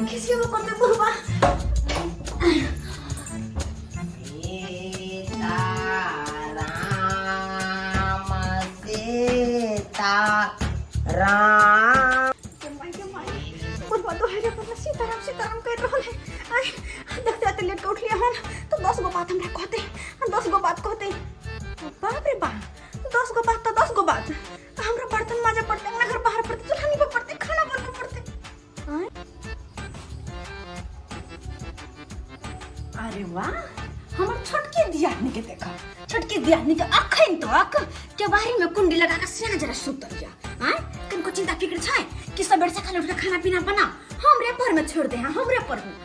खिसिएबो करते बुढ़बा। सीता राम, सीता राम। के माई, के माई, बुढ़बा दोहरे पर सीताराम सीताराम कर रहल है। आय देखते आते लेट के उठलिए हन तो 10 गो बात हमरा कहते, 10 गो बात कहते। बाप रे बाप, 10 गो बात तो 10 गो बात। हमरा बर्तन माजे पड़ते, अंगना घर बाहर पड़ते, चूल्हा नीपे पड़ते, खाना बनबे पड़ते। आय? अरे वाह, हमर छोटकी दियादनी के देखा, छोटकी दियादनी के अखन तक केबारी में कुंडी लगा के सिया जरा सुतल जा। आय कनको चिंता फिक्र छै कि सबेर सकाल उठ के खाना पीना बना, हमरे पर में छोड़ दे। हाँ, हमरे पर में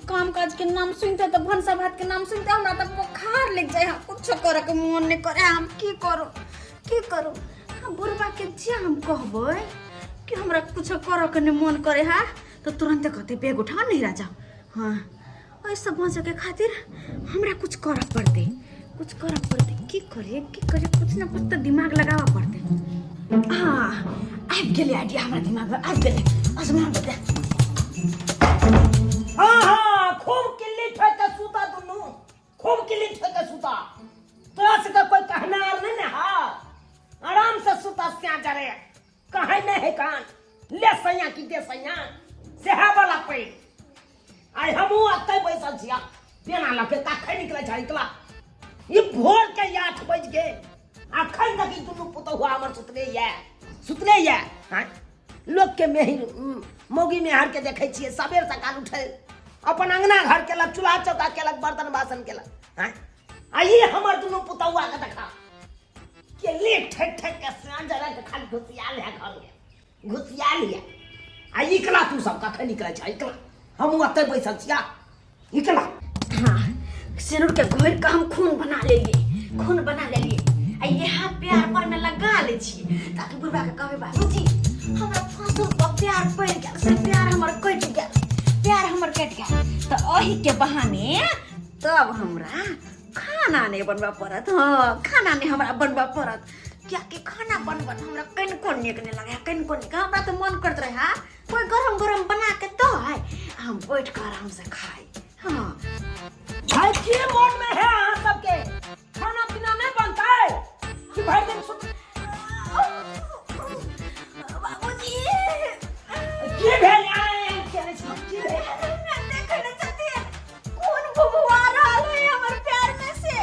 काम काज के नाम सुनते तो भनसा भात के नाम सुनते हमरा तो बुखार लग जाए। हाँ, कुछ करे के मन नहीं करे। हम की करो, की करो? हाँ, बुढ़बा के जे हम कहबै कि हमरा कुछ करे के नहीं मन करे, हाँ तो तुरंत कहते बैग उठा नहीं राजा। हाँ, ऐसा बचे के खातिर हमरा कुछ करे पड़ते, कुछ करे पड़ते। की करे, की करे? कुछ ना कुछ तो दिमाग लगावा पड़ते। हाँ, आबि गेलै आइडिया हमरा दिमाग में आबि गेलै, आजमा दे। हाँ हाँ, खूब किल्ली ठोक के सुता दुनू, खूब किल्ली ठोक के सुता। तोरा से तो कोई कहना आर नहीं ना। हाँ, आराम से सुता स्या जरे कहे नहीं है कान ले सैया की दे सैया सेहा वाला पे आइ हमहूँ अतै बैसल छिया बेना लऽ के कखन निकलै छै एकला। ई भोर के 8 बजि गेल, अखन तक ई दुनू पुतहुआ हमर सुतले ये, सुतले ये। हाँ, लोक के मेहिर मौगी मेहर के देखै छियै सबेर सकाल उठै, अपन अंगना घर केलक, चूल्हा चौका केलक, बर्तन बासन केलक। हाँ, आ ई हमर दुनू पुतहुआ के देखा के ले ठक ठक के साँझ जरा के खाली घुसियाल है घर में, घुसियाल है। आ इकला तू सब कखन निकलै छै इकला? हमहूँ अतै बैसल छिया इकला। हाँ, सिनुर के घोर के हम खून बना लेलिए, खून बना लेलिए आ यहाँ प्यार पर में लगा ले छी ताकि बुढ़बा के कहबे बाबूजी हमरा फांसुल पर प्यार पड़ गेल, से प्यार हमर कटि गेल, प्यार हमर कटि गेल। तो ओही के बहाने तब हमरा खाना नहीं बनबऽ पड़त। हाँ, खाना नहीं हमरा बनबऽ पड़त, कियाकि खाना बनबऽ हमरा कनिको नीक नहीं लगे, कनिको नीक। हमरा तो मन करत रहे हाँ कोई गरम गरम बना के दो है, हम बैठ कर आराम से खाई। हाँ। भाई की मन में है अहाँ सबके? खाना पीना नहीं बनता है कि भरि दिन सुत बाबूजी। की भेल? आए केने छी, की भेल? देखै ने छथिन कोन भुभुआ रहल है हमर प्यार में से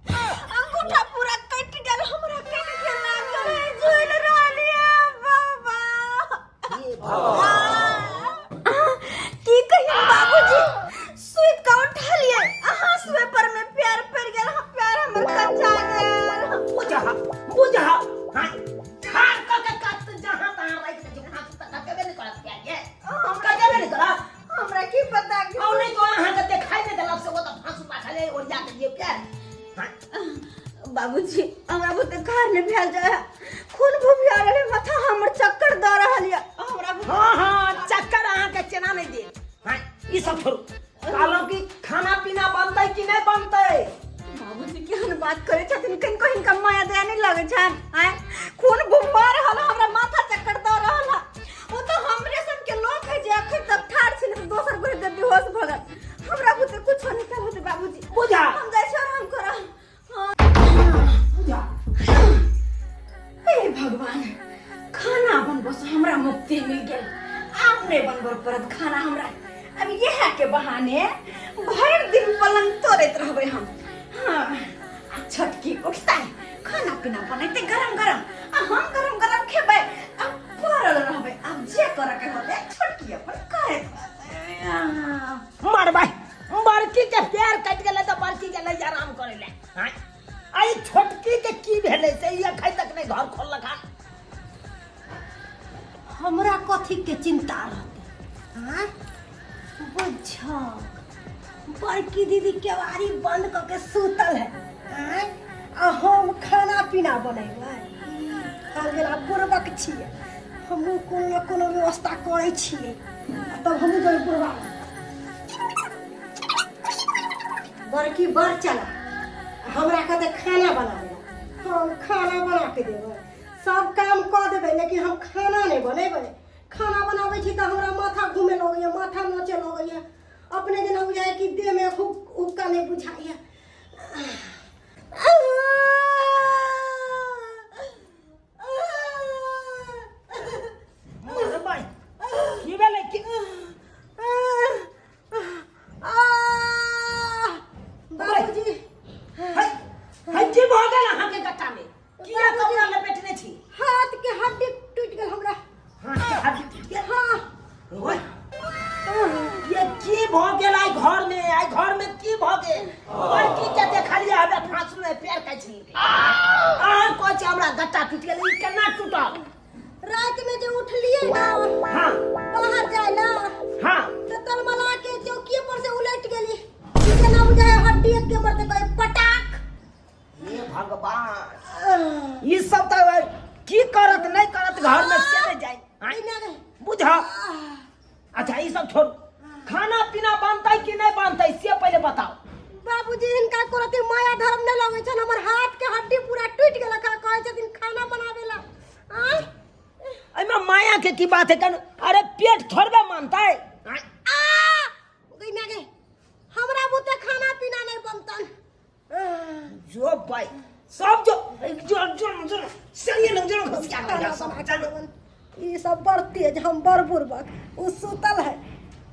अंगूठा पूरा कटि गेल हमरा, कटि गेल, लागल है, झूल रहल है बाबा। हे भगवान! की कहियन बाबूजी, सुति कऽ उठलियै अहाँ सुए पर में प्यार पड़ि गेल, हम प्यार हमर कच्चा गेल। बुझा बुझा, हाँ ठार क के कत जहां तहां राखि दे, वहां तक कटेबे नहीं करत प्यार ये, हम कटेबे नहीं करत। हमरा की पता कि और नहीं तो अहाँ के देखाई नहीं देलक से वो तो फांसू पाछा ओरिया के दियो प्यार। हाँ। बाबूजी, हमरा बहुते घर नहीं भेल जाए, खून भूमिया रहे, माथा हमर चक्कर द रहल या हमरा बहुते। हाँ हाँ, चक्कर अहाँ के चेना नहीं दे। हाँ, ई सब छोड़ू, कहलहुँ कि खाना पीना बनतै कि नहीं बनतै? बाबूजी केहन बात करे छथिन, कनिको हिनका माया दया नहीं लगे छन। आय खून भूमिया रहल, हमरा माथा चक्कर द रहल है। ओ तो हमरे सन के लोग है जे अखन तक ठाड़ छी, नहीं तो दोसर गोरे के बेहोश भ गेल। हमरा बुते कुछो नहीं कर होते बाबूजी। बुझा। हम जाइ छी आराम करऽ। बुझा। हे भगवान, खाना बनबो से हमरा मुक्ति मिल गेल, आब नहीं बनबो पड़त खाना हमरा। अब यह के बहाने भरि दिन पलंग तोड़ैत रहबै हम। हाँ, आ छोटकी उठतै, खाना पीना बनेतै गरम गरम, आ हम गरम गरम खेबै आ पड़ल रहबै। आब जे करऽ के होतै छोटकी अपन करैत रहतै। मरबै, बड़की के पैर कटि गेलै तऽ बड़की गेलै आराम करै लए। आँय, आ ई छोटकी के की भेलै से ई अखन तक नहि घर खोललक हन। हमरा कथी के चिंता रहतै? आँय बुझ, बड़की दीदी केवाड़ी बंद कऽ के सुतल है, आँय, आ हम खाना पीना बनेबै? हम गेला बुड़बक छियै, हमहूँ कोनो ने कोनो व्यवस्था करै छियै आ तब हमहूँ जेबै बुढ़बा। बड़की बड़ चला हमरा कहते खाना बना देबै, हम खाना बना के देबै, सब काम कऽ देबै, लेकिन हम खाना नहि बनेबै। खाना बनाबै छी तऽ हमरा माथा घूमे लगैया, माथा नोचे लगैया। अपने जेना बुझाइया कि देहमे हुक हुक्का नहि बुझाइया। की भेलै की? बाबूजी, है है, की भऽ गेल अहाँके गट्टा में? किया कपड़ा लपेटने छी? हाथ के हड्डी टूटि गेल हमरा। हाथ के हड्डी टूटि गेल? हाँ। ओए, ये की भऽ गेल आइ घर में? आइ घर में की भऽ गेल? बड़की के देखलियै हमे फांस में पैर काटि लेलकै। अहाँ कहै छी हमरा गट्टा टूटि गेल, ई केना टूटल? रात में जे उठलिए ना, बाहर जाय ला, तो तलमला के चौकी पर से उलट गेली। ई केना बुझाय हड्डी एक के मरते कहे पटाक। हे भगवान, ई सब तऽ की करत नहि करत घर में से नहि जाय। ई ना रे। बुझ। अच्छा, ई सब छोड़, खाना पीना बनतै कि नहि बनतै से पहिले बताओ। बाबूजी, हिनका कोरती माया धर्म नहीं लगे छन। हमर हाथ के हड्डी पूरा टूट गेल, का कहै छथिन खाना बनावे ला? आय? एहिमे माया के की बात है? कन अरे पेट थोड़बे मानतै? आँय? आ गई ना गे, हमरा बुते खाना पीना नहीं बनतन। जो भाई सब जो जो जो जो संगे लग जो घुस गया सब चलो। ई सब बड़ तेज, हम बड़ बुड़बक। उ सुतल है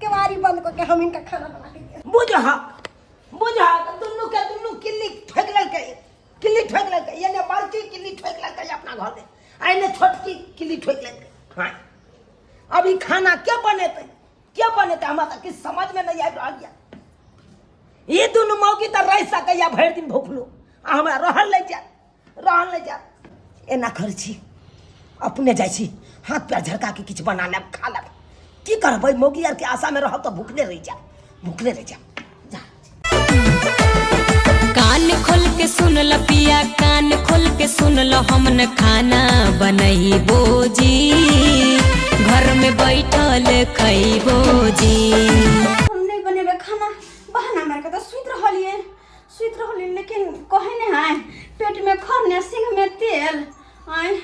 केवाड़ी बंद करके, हम इनका खाना बना के दिए। बुझहक बुझहक, दुनू के दुनू किल्ली ठोकि लेलकै, किल्ली ठोकि लेलकै। एने बड़की किल्ली ठोकि लेलकै अपना घर में, आ एने छोटकी किल्ली ठोकि लेलकै। हाँ, अभी खाना के बनेतै, के बनेतै? हमरा तऽ किछु समझ में नहीं आबि रहल यऽ। ई दुनू मौगी तऽ रहि सकैया भरि दिन भुखलो, आ हमरा रहल नहि जायत, रहल नहि जायत। एना करै छी, अपने जाइ छी, हाथ पैर झरका के किछु बना लेब, खा लेब। की करबै, मौगी आरके आशामे रहब तऽ भुखले रहि जायब, भुखले रहि जायब। जा। कान खोल के सुन ल पिया, कान खोल के सुन ल, हम न खाना बनैबो जी, घर में बैठल खैबो जी। हम नहीं बनेबै खाना, बहाना मार के तऽ सुति रहलियै, सुति रहलियै, लेकिन कहे नहीं है पेट में खर ने सिंह में तेल। आय,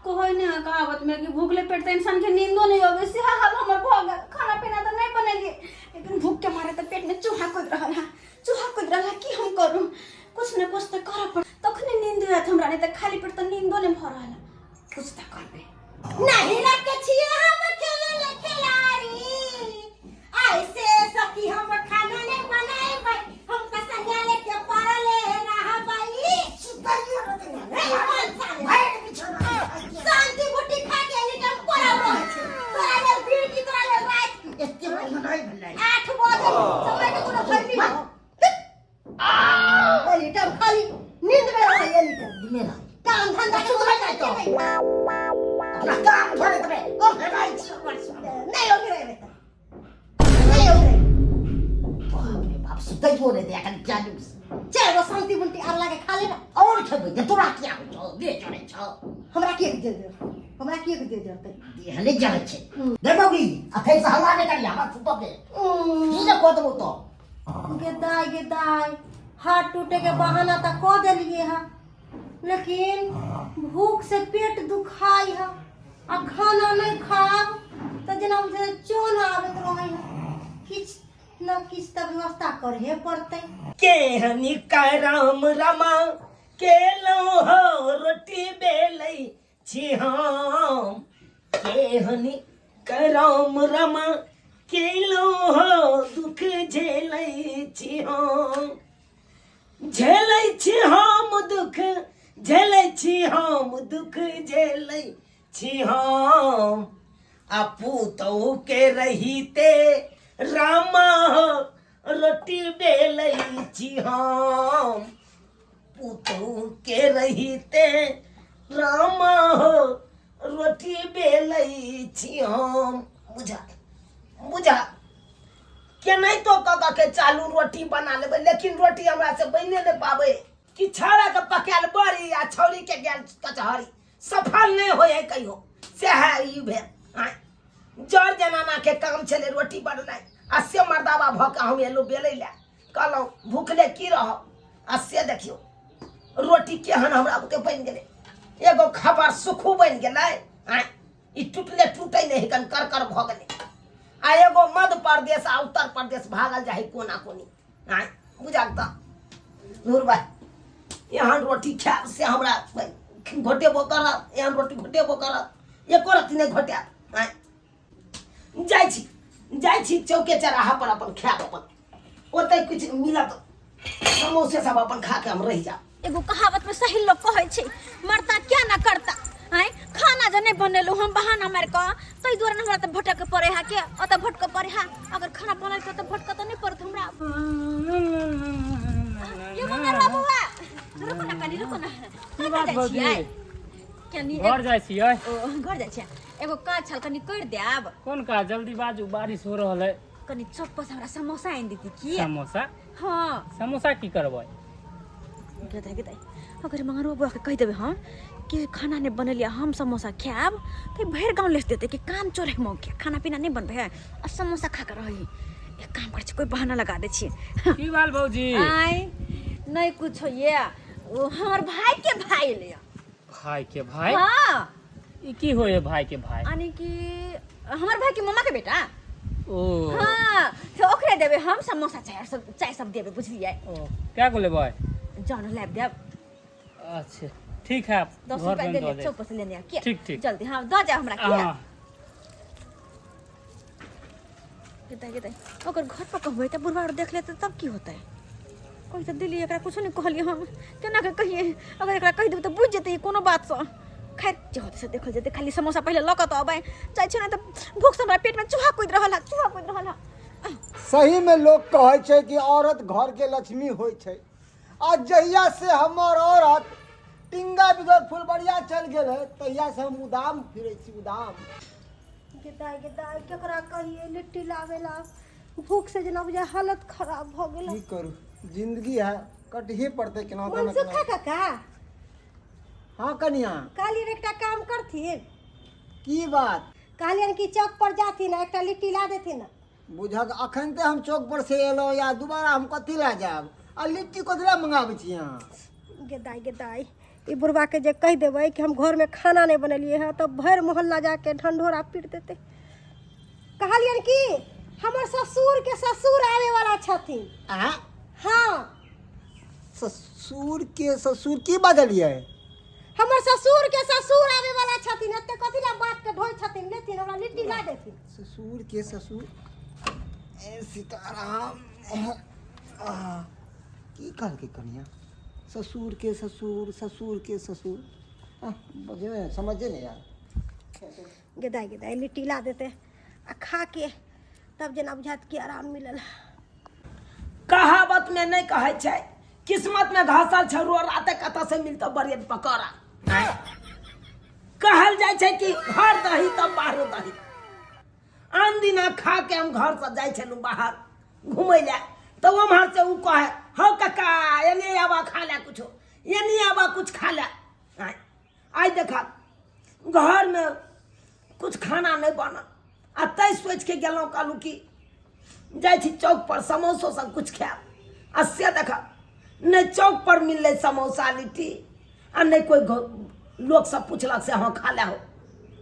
कहे नहीं है कहावत में कि भूखले पेट तो इंसान के नींदो नहीं आवे, से हाल हमर भऽ गेल। खाना पीना तो नहीं बनेलियै, लेकिन भूख के मारे तो पेट में चूहा कूद रहल है, चूहा कूद रहल है। की हम करू? कुछ न कुछ तो करऽ पड़ तखने नींद आयत हमरा, नहीं तऽ खाली पेट तो नींदो नहीं भऽ रहल है। कुछ तऽ करबै। नहीं रखे छिए हम खेले ले खिलाड़ी, ऐसे सखी हम खाना नहीं बनाएबै, हम त संगे लेके पड़ले रहबै। शांति बुटी खा के एनी टाइम पड़ल रहै छै। तोरा लेल दिन की तोरा लेल रात की? 8 बजे समय के कोनो वैल्यू नहीं। एनी टाइम खाली नींद में रहै, एनी टाइम काम धंधा के कोनो नहीं तो अपना काम थोड़े देबै ओ हेराइ छी हमर सब। नहीं होगी रे बेटा, नहीं होगी रे। बाप रे बाप, सुतैबो नहि दे एखन चालू। चल वो शांति बुंटी आर लागे खा लेना। और खेबै जे तोरा किया होइ छौ? देह जरै छौ। हमरा के दे दे, हमरा के दे देतै? देह नहि जरै छै। गे मौगी, अखन से हल्ला नहि करिया, हमरा सुतऽ दे। की जे कऽ देबौ तऽ। गे दाय, गे दाय, हाथ टूटे के बहाना तऽ कऽ देलिए है, लेकिन भूख से पेट दुखाई है आ खाना नहीं खाब तऽ जेना बुझै चोन आबैत रहै है। किछु न किछु तऽ व्यवस्था करहे पड़तै। केहन करम रमा केलहुँ हो, रोटी बेलै छी हम। केहन करम रमा केलहुँ हो, दुख झेलै छी हम, झेलै छी हम दुख झेलै छी हम, दुख झेलै छी हम। आ पुतहु के रहिते रामा हो, रोटी बेलै छी हम। पुतहु के रहिते रामा हो, रोटी बेलै छी हम। बुझा बुझा, केनाहितो कऽ कऽ के चालू रोटी बना लेबै, लेकिन रोटी हमरा से बनिए नहि पाबै। कि छौड़ा के पकायल बड़ी आ छौड़ी के गेल कचहरी, सफल नहि होइ है कहियो। सएह ई भेल। आँय, जर जनाना के काम छलै रोटी बनेनाइ, आ से मर्दाबा भऽ कऽ हम एलहुँ बेलै लए। कहलहुँ भूखले की रहब, आ से देखियौ रोटी केहन हमरा बुते बनि गेलै, एगो खबर सुखू बनि गेलै। आँय, ई टूटले टूटे नहि है, कन कर कर भऽ गेलै। आ एगो मध्य प्रदेश आ उत्तर प्रदेश भागल जाइ कोना कोनी। आँय बुझल तऽ नूर भाई, एहन रोटी खायब से हमरा घोटेबो करत, एहन रोटी घोटेबो करत, एको रत्ती नहि घोटायत। आँय जाइ छी, जाइ छी चौके चौराहा पर अपन खायब, अपन ओतै किछु मिलत समोसे सब अपन खा के हम रहि जायब। एगो कहावत में सही लोग कहै छै, मरता क्या ना करता। आँय खाना जे नहीं बनेलहुँ हम बहाना मारि कऽ, ताहि दुआरे ने हमरा तऽ भटक पड़े है के ओतऽ भटक पड़े है। अगर खाना बनल तऽ भटक तऽ नहीं पड़त हमरा। ये मंगल बाबूआ रुको ना कनी, रुको ना। की बात कतऽ जाइ भौजी? छियै? कनी घर जाइ छियै। ओ घर जाइ छियै, एगो काज छल कनी कर देब। कोन काज? जल्दी बाजू, बारिश हो रहल है। कनी चौक पर से हमरा समोसा आनि देती की? समोसा? हाँ। समोसा की करबै? गेदाइ गेदाइ, अगर मंगरुआ बुआ के कहि देबै हम कि खाना नहि बनेलियै हम समोसा खायब, तऽ भरि गाँव लेस देतै कि काम चोर है मौके, खाना पीना नहि बनबै है आ समोसा खा के रहै। एक काम करै छी, कोइ बहाना लगा दै छियै। की बाल भौजी? आय नहि कुछो, ये ओ हमर भाई के भाई ले। भाई के भाई? हाँ। ई की होय भाई के भाई? यानी कि हमर भाई के मम्मा के बेटा। ओ हाँ, तो ओकरे देबै हम समोसा, चाय सब, चाय सब देबै, बुझलियै? ओ क्या को लेबै? जान लाबि देब। अच्छा ठीक है, 10 घर रुपया पे दे दऽ ले दे। चौक पर से लेने आ के। ठीक, ठीक। जल्दी हाँ दऽ जाओ हमरा के। हाँ। गेदाइ गेदाइ, अगर घर पर कहबै तऽ बुढ़वा आर देख लेतै तब की होतै? कहि तऽ देलियै, एकरा कुछो नहि कहलियै हम, केना के कहियै? अगर एकरा कहि देबै तऽ बुझि जेतै ई कोनो बातसँ। खैर जे होतै से देखल जेतै, खाली समोसा पहिले लऽ कऽ तऽ अबै जाइ छै, नहि तऽ भूखसँ हमरा पेटमे चूहा कुदि रहल है, चूहा कुदि रहल है। सही में लोग कहै छै कि औरत घर के लक्ष्मी होइ छै, आ जहिया से हमर औरत टिंगा बिगड़ फुलबरिया चल गेल है तहिया से हम उदाम फिरै छी, उदाम। गेदाइ गेदाइ, केकरा कहिए लिट्टी लाबेला? भूख से जेना बुझाय हालत खराब भऽ गेल। की करू, जिंदगी है, कटहे पड़तै केना केना। मनसुखा काका। हाँ कनिया। कहलियनि एकटा काम करथिन। की बात? कहलियनि कि चौक पर जाथिन आ एकटा लिट्टी ला देथिन। बुझक अखन ते हम चौक पर से एलहुँ या दोबारा हम कथी लए जायब आ लिट्टी कथी लए मंगाबै छी अहाँ? गेदाइ गेदाइ, ई बुढ़बाके जे कहि देबै कि हम घरमे खाना नहि बनेलियै हँ तऽ भरि मोहल्ला जाके ढंढोरा पीट देतै। कहलियनि कि हमर ससुरके ससुर आबैवला छथिन। आँ? हाँ। ससुर के ससुर? की बाजलियै? हमर ससुर के ससुर आबे वाला छथिन। एते कथी ला बात के ढोइ छथिन? लेथिन हमरा लिट्टी ला देथिन। ससुर के ससुर, ए सीताराम, आह, की कहलकै कनिया? ससुर के ससुर, ससुर के ससुर, आह, बजे समझे नहीं यार। गेदाइ गेदाइ, लिट्टी ला देते आ खा के तब जेना बुझात कि आराम मिलल। कहावत में नहीं कहै छै, किस्मत में घासल छै रोड़ा ते कतऽ से मिलतौ ब्रेड पकौड़ा। कहल जाइ छै कि घर दही तब बाहरो दही। आन दिना खा के हम घर से जाइ छलहुँ बाहर घुमै लए तऽ ओम्हर से उ कहे, हौ कक्का एने आबा खा ले कुछो, एने आबा कुछ खा ले। आँय, आइ देखा घर में कुछ खाना नहीं बनल आ तै सोचि के गेलहुँ, कहलहुँ कि जाइ छी चौक पर समोसो सब कुछ खायब, आ से देख नहि चौक पर मिललै समोसा लिट्टी आ नहि कोइ लोक सब पुछलक से हँ खा ले हो,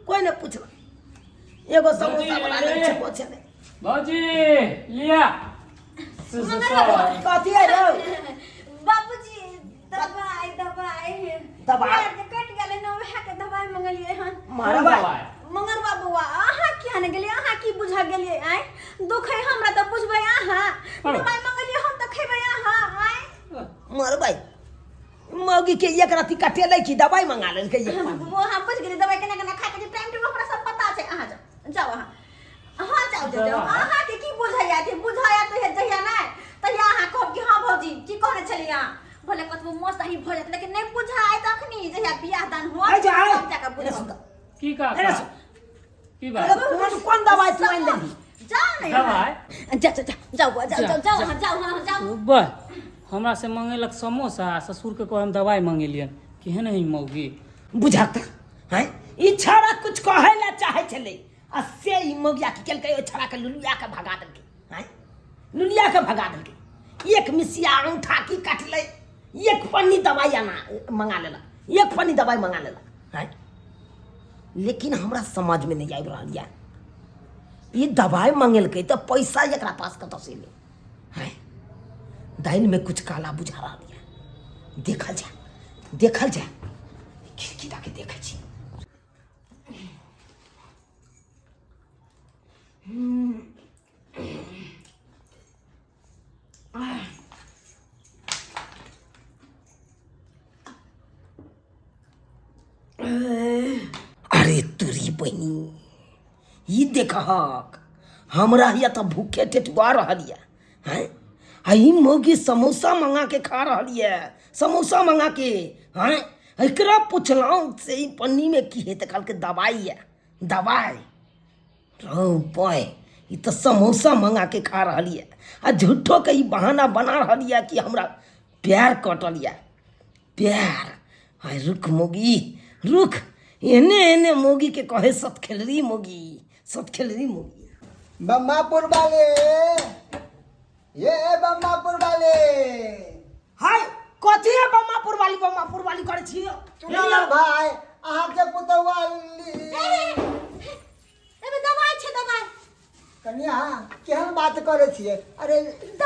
कोइ नहि पुछलक। एगो समोसा बला नहि छेबो छलै। भौजी लिया। कथी है रौ? बाबूजी दवाई, दवाई। दवाई? पैर जे कटि गेलै ने, उएह के दवाई मंगलियै हन। मरबै मंगरवा बौआ, अहाँ किया ने गेलियै? अहाँ की बुझऽ गेलियै? आँय दुख है हमरा तऽ बुझबै अहाँ। दवाई मंगलियै हम तऽ खेबै अहाँ। आँय मरबै मौगी के एक रत्ती कटेलै कि दवाई मंगा लेलकै एक पानी। वो अहाँ बुझि गेलियै दवाई केना केना खाइ के छै, टाइम टेबुल हमरा सब पता छै। अहाँ जाउ, जाउ अहाँ, हाँ जाउ जाउ जाउ। अहाँके की बुझैया? जे बुझैया तऽ जहिया नहि तहिया अहाँ कहब कि हाँ भौजी की कहने छलियै अहाँ। भले कतबो मस्त अहीं भऽ जायत, लेकिन नहि बुझायत अखनी, जहिया बियाह दान होत आइ जा, आइ। तब जाकऽ बुझब। की अरे काका की बात? अरे कोन कोन दवाई तू आनि देलही? जाउ ने। दवाई? जा जा जा, जाउ बौआ, जाउ जाउ जाउ अहाँ, जाउ, हाँ जाउ। बह हमरा से मंगेलक समोसा आ ससुर के कह हम दवाई मंगेलियन, केहन है ई मौगी? बुझक हैं, ई छौड़ा कुछ कहै ला चाहै छलै आ से ई मौगिया की केलकै, ओहि छौड़ा के लुलुआ के भगा देलकै। हैं, लुलिया के भगा देलकै। एक मिसिया औंठा की काटलै, एक पन्नी दवाई आना मंगा लेलक, एक पन्नी दवाई मंगा लेलक। हैं, लेकिन हमरा समझमे नहि आबि रहल यऽ ई दबाइ मंगेलकै तऽ पैसा एकरा पास कतऽसँ एलै हैं दालिमे कुछ काला बुझा रहल यऽ देखल जाय देखल जाय खिड़की दऽ के देखै छी। अरे तुरी बहिनी, ई देखहक, हमरा हिया तऽ भूखे टेटुआ रहल यऽ हैं, आ ई मौगी समोसा मंगा के खा रहल यऽ, समोसा मंगा के हैं। एकरा पुछलहुँ से ई पन्नीमे की है, तऽ कहलकै दबाइ यऽ, दबाइ। रौ बॉय, ई तऽ समोसा मंगा के खा रहल यऽ आ झूठोके ई बहाना बना रहल यऽ कि हमरा पैर कटल यऽ, पैर। आय रुक मोगी रुक, एने एने मोगी के कहे सतखेलरी मोगी, सतखेलरी मोगी। बम्मापुर वाले, ये बम्मापुर वाले। हाय, कथी है बम्मापुर वाली, बम्मापुर वाली करे छी? चुनाव भाई, अहाँ के पुतौआ एमे दवाई छै, दवाई। कनिया, केहन बात करे छियै? अरे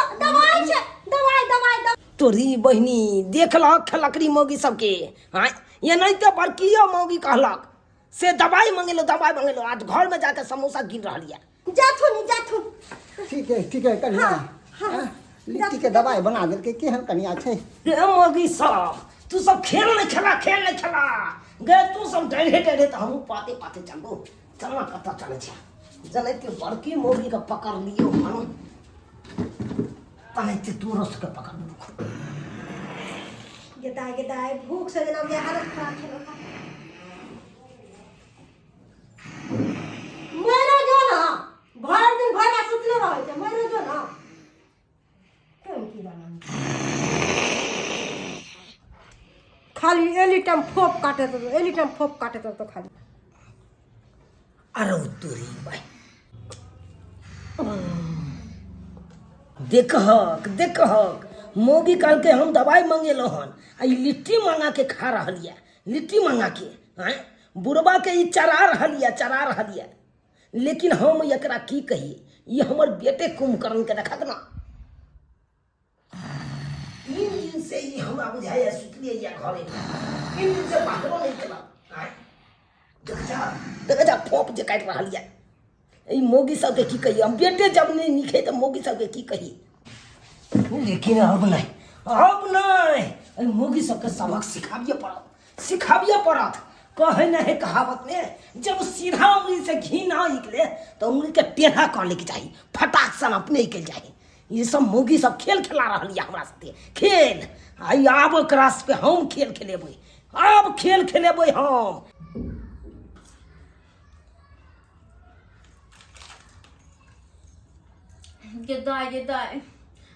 दवाई छै, दवाई, दवाई। तोरी बहिनी, देखलक खेलकरी मौगी सबके? हाँ, एनाहिते बड़कियो मौगी कहलक से दवाई मंगेलो, दवाई मंगेलो, आज घर में जाके समोसा गिन रहल यऽ। जाथुन जाथुन। ठीक है, ठीक है कनिया। हाँ। लिट्टी के दवाई बना देलकै, केहन कनिया छै? रे मौगी सब, तू सब खेल नहीं खेला, खेल नहीं खेला गे, तू सब डरे डरे तऽ हमहूँ पाते पाते चलबो। चलना, कतऽ चलै छै? जनैते बड़की मौगी के पकड़ लियौ हन, तनैते तोरो सबके पकड़ लियौ। गेदाय गेदाय, भूख से जेना बुझाइ हालत खराब छलो। मरो जो ना, भरि दिन भरि रात सुतले रहै छै, मरो जो ना। केहन की बना खाली एली टाइम फोप काटे तो, एली टाइम फोप काटे तो खाली। अरे तोरी भाई, देखहक देखहक, मौगी कहलकै हम दवाई मंगेलहुँ हन आ ई लिट्टी मंगा के खा रहल यऽ, लिट्टी मंगा के। आँय, बुढ़बा के ई चरा रहल यऽ, चरा रहल यऽ। लेकिन हम एकरा की कही? ई हमर बेटे कुंभकर्ण के देखत ना, 3 दिन से ई हमरा बुझाइए सुतलिए या घरे, 3 दिन से बाहरो नहीं केलक। आँय, देख जा, देख जा, फोप जे काटि रहल यऽ। ई मौगी सबके की कही हम? बेटे जब नहीं नीक है तऽ मौगी सबके की कही? लेकिन अब नहीं, अब नहीं, एहि मौगी सबके सबक सिखाबिए पड़त, सिखाबिए पड़त। कहे नहीं है कहावत में, जब सीधा उंगली से घी ना निकले तो उंगली के टेढ़ा कर लेके चाही, फटाक सन अपने निकल जाही। ये सब मौगी सब खेल खेला रहल यऽ हमरा साथे खेल। आई आब ओकरा पे हम खेल खेलेबै, आब खेल खेलेबै हम। गे दाय गे दाय,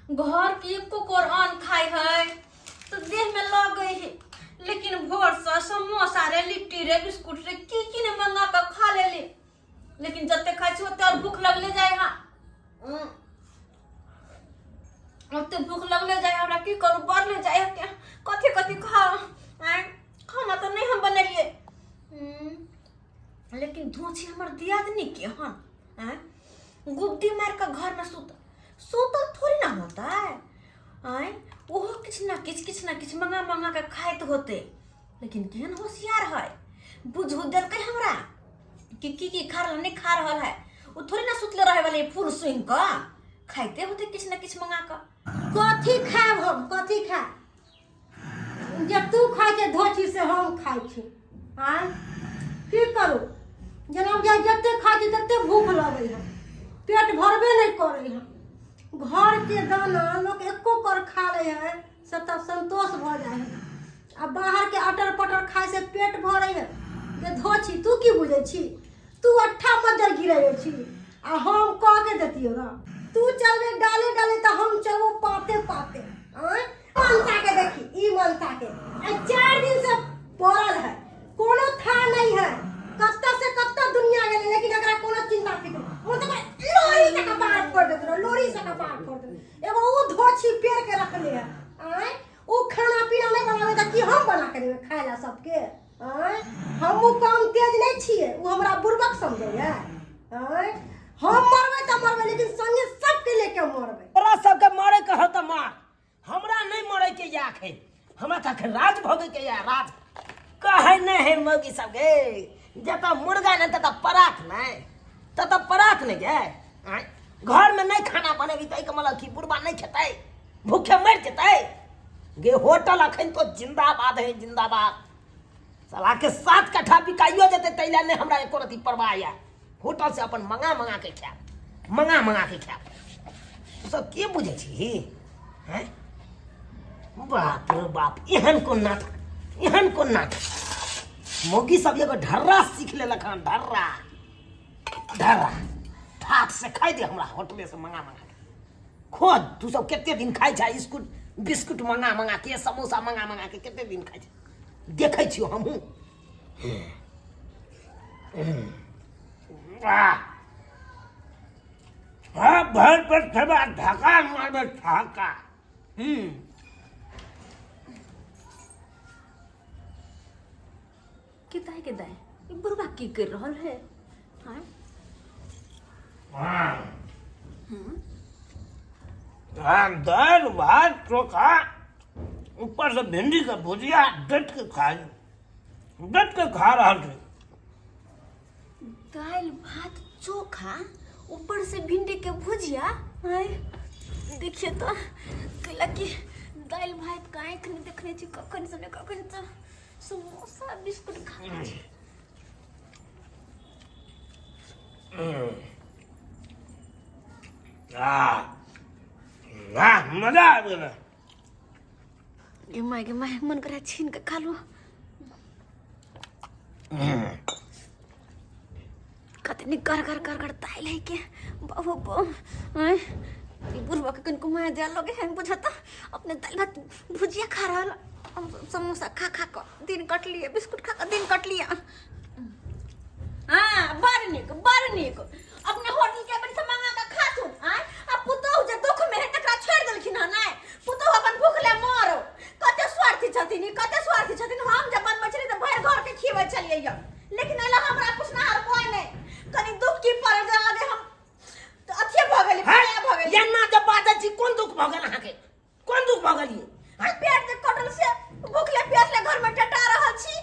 घर के एको कोर अन्न खाइ है तो देह में लगे है, लेकिन भोर से समोसा रे, लिट्टी रे, बिस्कुट रे, की की ने मंगा के खा लेली, लेकिन जते खाइ छी ओते और भूख लगले जाय। हाँ, ओते भूख लगले जाय हमरा, की करू, बढ़ले जाय है। कथी कथी खाओ? आँय, खाना तऽ नहि हम बनेलियै। लेकिन धोछी हमर दियादनी के हन, आँय, गुब्दी मार के घर में सुत सुतल थोड़ी ना होता है। आँय, ओहो किछु ना किछु, किछु ना किछु मंगा मंगा के खाइत होते, लेकिन केहन होशियार है, बुझू देलकै हमरा कि की की खा रहल, नहीं खा रहल है। ओ थोड़ी ना सुतले रहे वाले, फूल सुनि कऽ खाइते होते किछु ना किछु मंगा कऽ। कथी खायब हम, कथी खायब? जे तू खाइ छै धोछी से हम खाइ छी। आँय, की करू? जेना बुझाइ जते खाइ छी तते भूख लगै है, पेट भरबे नहि करै है। घरके दाना लोक एको कर खा लै है से तब संतोष भऽ जाइ है, आ बाहरके अटर पटर खाइ से पेट भरै है। जे धोछी, तू की बुझै छी? तू अट्ठा मज्जर गिरै छी आ हम कह के देतियो ना। तू चलबे डाले डाले तऽ हम चलबो पाते पाते। आँय, मनसा के देखी, ई मनसा के आ 4 दिन से पड़ल है, कोनो था नहीं है, कत्ता से कत्ता दुनिया गेलै, लेकिन एकरा कोनो चिंता फिक्र। मतलब लोरी से कपार फोड़ देत रहो, लोरी से कपार फोड़ देत। एगो ऊ धोछी पेड़ के रखले है। आँय, ऊ खाना पीना नहीं बनावे तऽ की हम बना के देबै खाय ला सबके? आँय, हमहूँ कम तेज नहीं छियै। छलियै आँय हम मरबै तऽ मरबै लेकिन संगे सबके लेके मरबै तोरा सबके मरे के हौ तऽ मार हमरा नहि मरे के या अखन हमरा तऽ अखन राज भोगे के या राज कहै नहि है मौगी सबके जतऽ मुर्गा नहि ततऽ परात नहि ततऽ परात नहि गे आँय घरमे नहि खाना बनेबी तऽ एहिके मतलब कि बुढ़बा नहि खेतै भूखे मरि जेतै गे होटल अखन तो जिंदाबाद है जिंदाबाद साला के सात कट्ठा बिकाइयो जेतै ताहि लए नहि हमरा एको रति परवाह यऽ होटल से अपन मंगा मंगा के खायब मंगा मंगा के खायब तू सब के बुझै छी हैं बाप रे बाप एहन कोन नाटक एहन कोन नाटक मौगी सब एगो ढर्रा सीख लेलक हन ढर्रा ढर्रा ठाठ से खाइ दे हमरा होटले से मंगा मंगा के खोज तू सब कते दिन खाइ छै बिस्कुट बिस्कुट मंगा मंगा के समोसा मंगा मंगा के कते दिन खाइ छै देखै छियौ हमहूँ वाह हाँ भर पर खेबा धक्का मारबे धक्का हम्म के दाई के दाई ई बुढ़वा की कर रहल है हाँ हाँ हाँ दाल भात चोखा ऊपर से भिंडी के भुजिया डट के खाई डट के खा रहा छी दाल भात चोखा ऊपर से भिंडी के भुजिया आय देखिए तो कहला कि दाल भात का आँख नहीं देखने छी कखन से ने कखन से समोसा बिस्कुट खा छी आ वाह मजा आबि गेलै गे माय गे माय मन करा छीन के खा लो कतनी कर कर कर कर ताइल है के बाबू बो आय ई बुढ़वा के कनको माया दे लगे है बुझता अपने दाल भात भुजिया खा रहल हम समोसा खा खा के दिन कट लिए बिस्कुट खा के दिन कट लिया हाँ बड़ नीक बड़ नीक अपने होटल के अपन से मंगा के खाथुन आय आ पुतोहु जे दुख में है तकरा छोड़ देलखिन हन आय पुतोहु अपन भूख ले मरो कते स्वार्थी छथिन ई कते स्वार्थी छथिन हम जे बनबै छलियै तऽ भरि घर के खिबै छलियै यऽ लेकिन एला हमरा पुछनाहार कोई नहि कनि दुख की पड़ल जेना लगे हम तऽ अथिये भऽ गेली पराया भऽ गेली एना जे बाजै छी कोन दुख भऽ गेल अहाँके कोन दुख भऽ गेल यौ पेट जे कटल से भूखले प्यासले घर में टटा रहल छी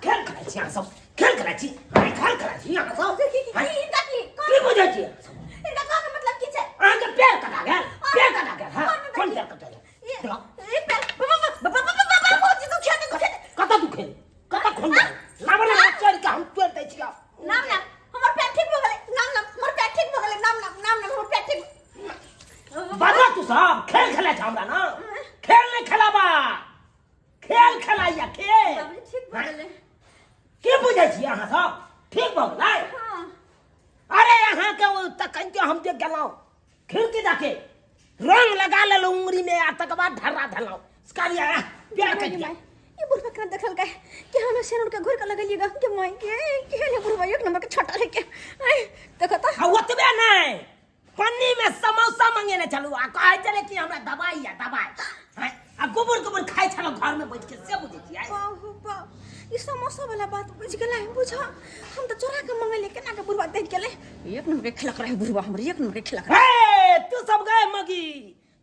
खेल खेलाइ छी अहाँ सब खेल खेलाइ छी अहाँ खेल खेलाइ छी अहाँ सब की की आँय? हिनका की की बुझै छी अहाँ सब? हिनका कहऽ के मतलब की छै अहाँके पैर कटा गेल पैर कटा गेल हँ कोन पैर कटा गेल ई पैर बाबा दुखिया दुखिया कतऽ दुखे कतऽ खून लाबऽ लाबऽ चढ़ि कऽ हम तोड़ि दै छियौ नाम नाम हमर पैर ठीक भऽ गेलै नाम नाम हमर पैर ठीक भऽ गेलै नाम नाम नाम नाम हमर पैर ठीक बाबा तू सब खेल खेलै छ हमरा ना खेल नहि खेलाबा खेल खेलाइया खेल बाबूजी ठीक भऽ गेलै की बुझै छियै अहाँ सब ठीक भऽ गेलै हाँ अरे अहाँके ओ तखन के हम जे गेलहुँ खिड़की दके रंग लगा लेलहुँ उंगरी में आ तकर बाद ढर्रा धलहुँ कहलियै आह, प्यार माय करियै ई बुढ़वा केना देखलकै कि हमे सेनुर के घुर के लगलियै ग के माय के के ले बुढ़वा एक नंबर के छोटा लेके आय देखो त आ ओतबे नहि पन्नी में समोसा मंगेने छलहुँ आ कहै छलै कि हमरा दबाइ या दबाइ आँय, आ गोबर गोबर खाइ छलहुँ घरमे बैठ के से बुझै छियै बाहु बा ई समोसा वाला बात बुझ गेलै बुझ हम त चोरा के मंगेलियै केना के बुढ़वा देख गेलै एक नंबर के खिलक रहे बुढ़वा हमर एक नंबर के खिलक रहे हे तू सब गए मगी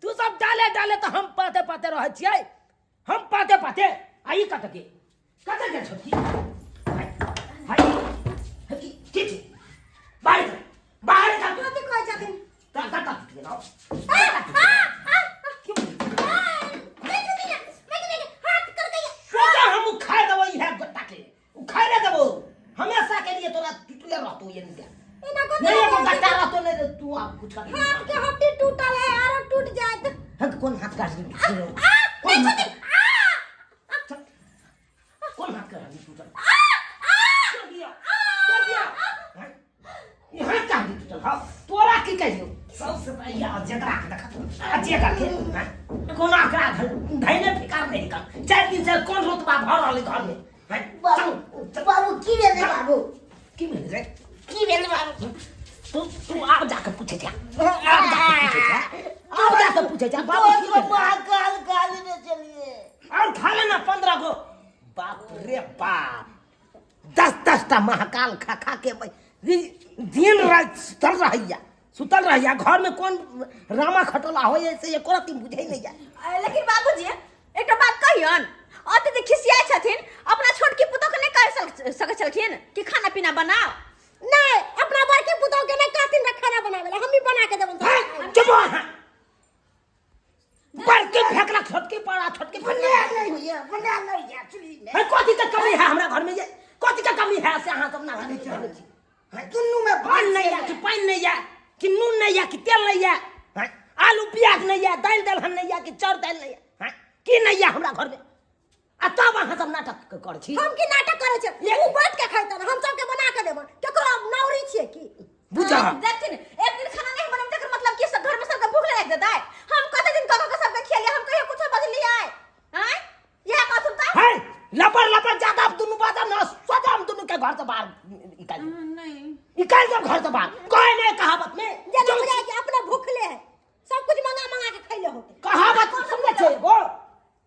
तू सब डाले डाले तऽ हम पाते पाते रहै छियै हम पाते पाते आ ई कतऽ के कतऽ के छोटकी हाय हाय की की छी बाहर कर बाहर कर कथी कहै छथिन का का का टूट गेलौ सोचा हम उखाड़ देबो इहे गोटा के उखाड़े देबो हमेशा के लिए तोरा टूटले रहतो ये नहीं एना कथी नहीं एगो कहै गट्टा छथिन? रहतो नहीं तू आप कुछ कर हाथ के हड्डी टूटल है आरो टूट जायत हक कोन हाथ काट कोन हाथ कोन हाथ कर टूटल कर दिया कर दिया हैं? ई हाथ काट टूटल हाँ तोरा की कहियो सबसे पहिले आ जकरा के देखत आ जेकरा के हैं? कोना करा धैने फिकार नहीं कर चार दिन से कोन रुतबा भर रहल घर में हैं? बाबू चल, बाबू की भेलै बाबू की भेल रे की भेल बाबू तू तू आब जाके पूछे जा आब जाके पूछे जा आब जाके पूछे जा बाबू की भेल? महाकाल काली में चलिए और खा लेना 15 गो बाप रे बाप 10 10 दस टा महाकाल खा खा के दिन राति सुतल रहैया, सुतल रहैया। घर में कोन रामा खटोला होइए से एको रत्ती बुझै नहि या। लेकिन बाबूजी एकटा बात कहियन, अत्यधिक खिसियाइ छथिन, अपना छोटकी पुतोह के नहि कहि सकै छलखिन कि खाना पीना बनाओ? नहि, अपना बड़की पुतोह के नहि कहथिन रे खाना बनाबै ला, हमही बना के देबन। हे, चुप अहाँ। बड़की फेकला छोटकी पर आ छोटकी पर बना नहीं होइए, बना नहीं होइए चुल्ही में। हे, कथी के कमी है हमरा घर में? ये कथी के कमी है से अहाँ सब ना करै छी? हे, दुनू में पानि नहीं है कि पानि नहीं है कि नून नहीं है कि तेल नहीं है, हैं? आलू प्याज नहीं है, दालि दलहन नहीं है कि चाउर दालि नहीं है, हैं? की नहीं है हमरा घर में? आ तब अहाँ सब नाटक करै छी। हम की नाटक करै छियै? उ बैठ के खाइतन, हम सबके बना के देबन। केकरो नौरी छियै की? बुझा। देखथिन, एक दिन खाना नहीं बनब तकर मतलब कि सब घर में सबके भूख लागि देतै? हम कते दिन कऽ कऽ सबके खियलियै, हम कहियो कुछो बजलियै? आँय, इएह कहथुन तऽ। हे, लपड़ लपड़ ज्यादा आप दुनू बाजा न सोजा, हम दुनू के घर से बाहर निकाल देब। नहीं। निकाल देब घर से बाहर। कोई नहीं कहावत में जेना जो बुझाइ कि अपने भूखले है, सब कुछ मंगा मंगा के खैले होते। कहावत सुनने छै वो,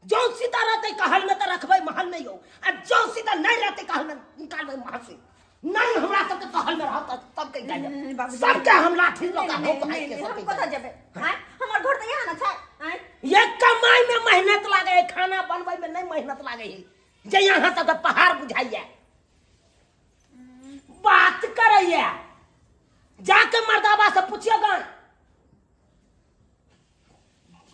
जौ सीता रहते कहल में तऽ रखबै महल में यौ, आ जौ सीता नहीं रहते कहल में निकालबै महल से। नहीं हमरा सबके कहल में रहत तब के निकाल देब। सबके हम लाठी लऽ कऽ नहीं, होक नहीं, हाइक के नहीं, सबके हम कतऽ जेबै? आँय, हमर घर तऽ यहाँ ने छै। आँय, ये कमाई में मेहनत लागे है, खाना बनबै में नहीं मेहनत लागे है। जे यहाँ सबके पहाड़ बुझाइया बात करैया, जाके मर्दाबा से पूछियो गन,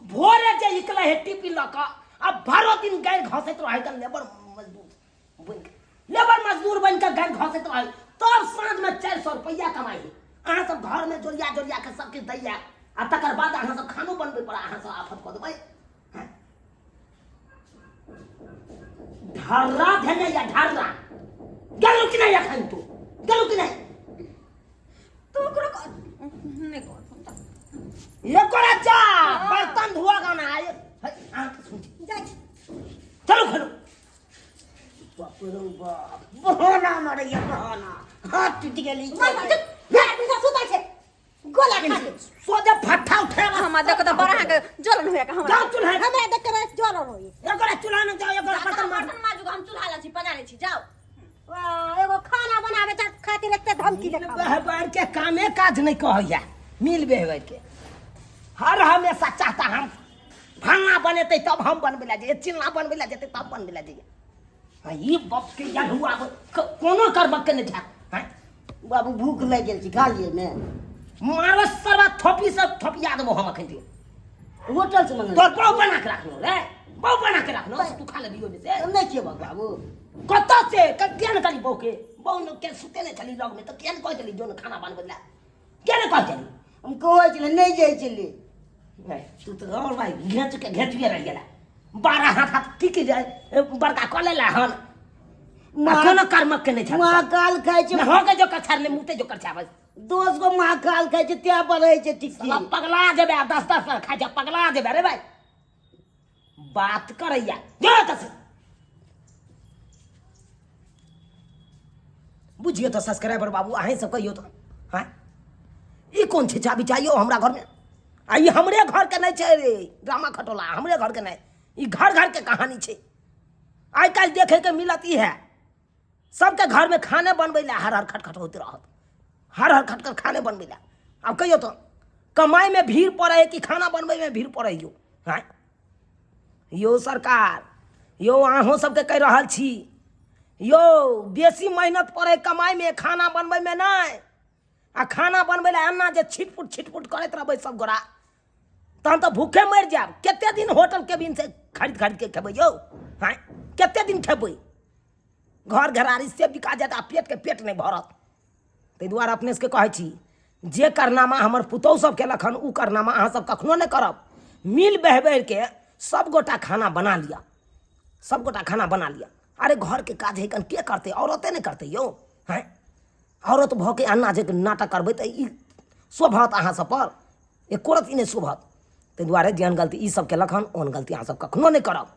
भोरे जे निकले है टिपी लऽ कऽ आ भरो दिन गारि घसैत रहै कन लेबर मजदूर बनि कऽ, लेबर मजदूर बनि कऽ गारि घसैत रहै, तब साँझमे 400 रुपैआ कमाइ है। अहाँ सब घरमे जोरिया जोरिया कऽ सब किछु दैया आ तकर बाद अहाँ सब खानो बनबै पर अहाँ सब आफत कऽ देबै। ढर्रा धेने या ढर्रा गेलू कि नहि? एखन तू गेलू कि नहि? तू ओकरो नहि कहथुन तऽ। ये कोरा जा बर्तन धुआ गाना आए है, आँख सुन जाइ छी। चलो खेलो। बाप रे बाप, बहाना मारैया बहाना, हाथ टूटि गेल ई। मार, मार, चुप। मार, पीछा सुतल छै गोला खा के। सोझे फट्ठा उठे हमरा देख तऽ बड़ा अहाँके जलन होइया हमरा। जाओ चूल्हा। हमरा देख के जलन होइया। एकरा चूल्हा में जाओ, एकरा बर्तन मार। बर्तन माजू, हम चूल्हा ला छी, पजा लै छी, जाओ। वाह, एगो खाना बनावे खातिर एते धमकी देखावे। बहबर के कामे काज नहीं कहैया मिल बेहबर के। हर हमेशा चाहता हम फलना बनेते तब हम बनबै ला जइए, चिल्ला बनबै ला जेते तब बनबै ला जइए। हाँ, ई बप के याद हुआ कोनो करबक के नहीं था। हाँ? बाबू भूख लागि गेल छी, खा लिए ने। मारो सरवा थोपी से थोपिया देबो हम अखन दियो। होटल से मंगल। तोर बहु बना के रखलो रे, बहु बना के रखलो, तू खा लेबी ओमे से। नहि खेबक बाबू। कतऽ से किया ने कहली बहू के? बहू ने के सुते नहि छली लग में तऽ किया ने कहै छली जो ने खाना बनबै ला, किया ने कहै छली? हम कहै छलियै नहि जाइ छलियै। नहि, तू तऽ और भाई घेच के घेचुए रहि गेला। 12 हाथ हाथ की की जाय बड़का कऽ लेला हन। कोनो कर्मक के नहि छल। महाकाल खाइ छै। हो के जो कछार ले मुते जो कछार बस। 10 गो महाकाल खाइ छै तें बढ़ै छै टिक्की। साला पगला जेबे, 10 10 बार खाइ छै पगला जेबे रे भाई। बात करैया जो एतऽ से। बुझियौ तऽ सब्सक्राइबर बाबू, अहीं सब कहियौ तऽ, हाँ ई कोन छै चाबी चाहियो हमरा घरमे? आ ई हमरे घरके नहि छै रे ड्रामा खटोला, हमरे घरके नहि, ई घर घरके कहानी छै। आइ काल्हि देखैके मिलत ई है, सबके घरमे खाने बनबै लए हर हर खटखट होइत रहत, हर हर खटखट खाने बनबै लए। आब कहियौ तऽ कमाइमे भीड़ पड़ै है कि खाना बनबैमे भीड़ पड़ै यौ? आँय यौ सरकार, यौ अहूँ सबके कहि रहल छी यौ, बेसी मेहनत पड़ै कमाइमे, खाना बनबैमे नहि। आ खाना बनबै लए एना जे छिटपुट छिटपुट करैत रहबै सब गोरा, तहन तऽ भूखे मरि जायब। कते दिन होटल केबिन से खरीद खरीद के खेबै यौ? आँय कते दिन खेबै? घर घरारी से बिका जायत आ पेटके पेट नहि भरत। ताहि दुआरे अपने सबके कहै छी, जे कारनामा हमर पुतहु सब केलक हन ओ कारनामा अहाँ सब कखनो नहि करब। मिल बहबैरके सब गोटा खाना बना लिअ, सब गोटा खाना बना लिअ। अरे घरके काज है कन के करतै? औरते नहि करतै यौ? हँ औरत भऽ के एना जे नाटक करबै तऽ ई शोभत अहाँ सब पर? एको रत्ती नहि शोभत। ताहि दुआरे जेहन गलती ई सब केलक हन ओहन गलती अहाँ सब कखनो नहि करब।